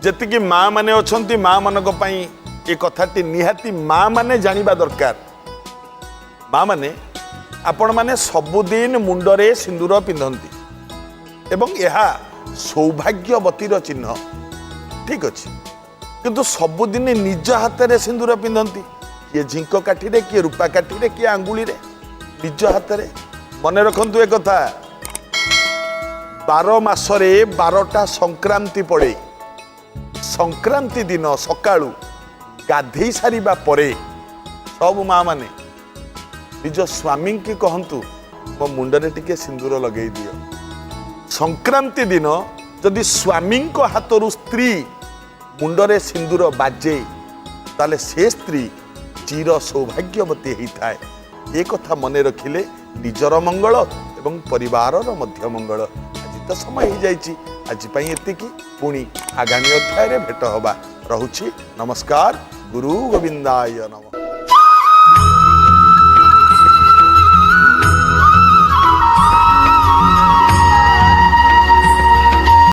ଯେତିକି ମା ମାନେ ଅଛନ୍ତି, ମା ମାନଙ୍କ ପାଇଁ ଏ କଥାଟି ନିହାତି ମା ମାନେ ଜାଣିବା ଦରକାର। ମା ମାନେ, ଆପଣମାନେ ସବୁଦିନ ମୁଣ୍ଡରେ ସିନ୍ଦୁର ପିନ୍ଧନ୍ତି ଏବଂ ଏହା ସୌଭାଗ୍ୟବତୀର ଚିହ୍ନ, ଠିକ ଅଛି। କିନ୍ତୁ ସବୁଦିନ ନିଜ ହାତରେ ସିନ୍ଦୁର ପିନ୍ଧନ୍ତି, କିଏ ଝିଙ୍କ କାଠିରେ, କିଏ ରୂପା କାଠିରେ, କିଏ ଆଙ୍ଗୁଳିରେ, ନିଜ ହାତରେ। ମନେ ରଖନ୍ତୁ ଏ କଥା, 12 ମାସରେ 12ଟା ସଂକ୍ରାନ୍ତି ପଡ଼େ। ସଂକ୍ରାନ୍ତି ଦିନ ସକାଳୁ ଗାଧେଇ ସାରିବା ପରେ ସବୁ ମା ମାନେ ନିଜ ସ୍ୱାମୀଙ୍କି କହନ୍ତୁ, ମୋ ମୁଣ୍ଡରେ ଟିକେ ସିନ୍ଦୁର ଲଗେଇ ଦିଅ। ସଂକ୍ରାନ୍ତି ଦିନ ଯଦି ସ୍ୱାମୀଙ୍କ ହାତରୁ ସ୍ତ୍ରୀ ମୁଣ୍ଡରେ ସିନ୍ଦୁର ବାଜେ, ତାହେଲେ ସେ ସ୍ତ୍ରୀ ଚିର ସୌଭାଗ୍ୟବତୀ ହେଇଥାଏ। ଏ କଥା ମନେ ରଖିଲେ ନିଜର ମଙ୍ଗଳ ଏବଂ ପରିବାରର ମଧ୍ୟ ମଙ୍ଗଳ। ଆଜି ତ ସମୟ ହେଇଯାଇଛି, ଆଜି ପାଇଁ ଏତିକି। ପୁଣି ଆଗାମୀ ଅଧ୍ୟାୟରେ ଭେଟ ହବା। ରହୁଛି, ନମସ୍କାର। ଗୁରୁ ଗୋବିନ୍ଦାୟ ନମଃ।